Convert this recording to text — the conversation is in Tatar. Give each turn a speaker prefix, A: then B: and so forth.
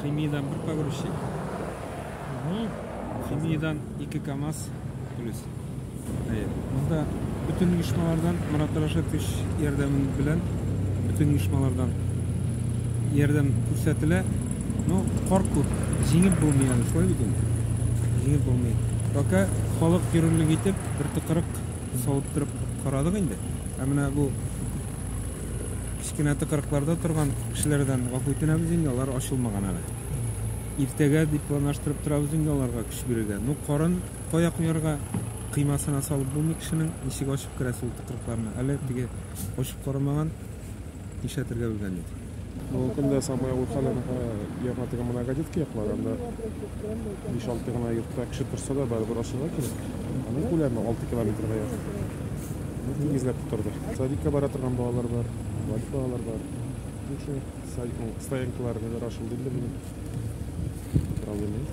A: Химиядән бер погрузчик. Химиядән 2 КАМАЗ плюс. Әйе. Монда бөтен оешмалардан Марат Рашитович ярдәме белән бөтен оешмалардан ярдәм күрсәтелә. Ну, кар күп, җиңеп булмый әле, шулай бит инде. Җиңеп булмый. Пока халык йөрерлек итеп бер тыкрык салып торып карадык инде. Ә менә бу кечкенә тыкрыкларда торган кешеләрдән гафу үтенәбез инде, алар ачылмаган әле. Иртәгә дип планлаштырып торабыз инде аларга көч бирергә. Ну, карын кая куярга, кыймасына салып булмый кешенең, ничек ачып керәсе ул тыкрыкларны. Әле теге ачып карамаган, нишләтергә белгән юк.
B: Бүгенге көндә самый авыр хәл аныка яңа теге многодетка яклар. Анда 5-6 гына йортта кеше торса да, барыбер ачырга кирәк. Аның күләме 6 километрга якын. Ну, тигезләп тотырды. Садикка бара торган балалар бар, инвалид балалар бар. Ну, шул садикның стоянкалары ниләр ачылды инде бүген. Проблема юк.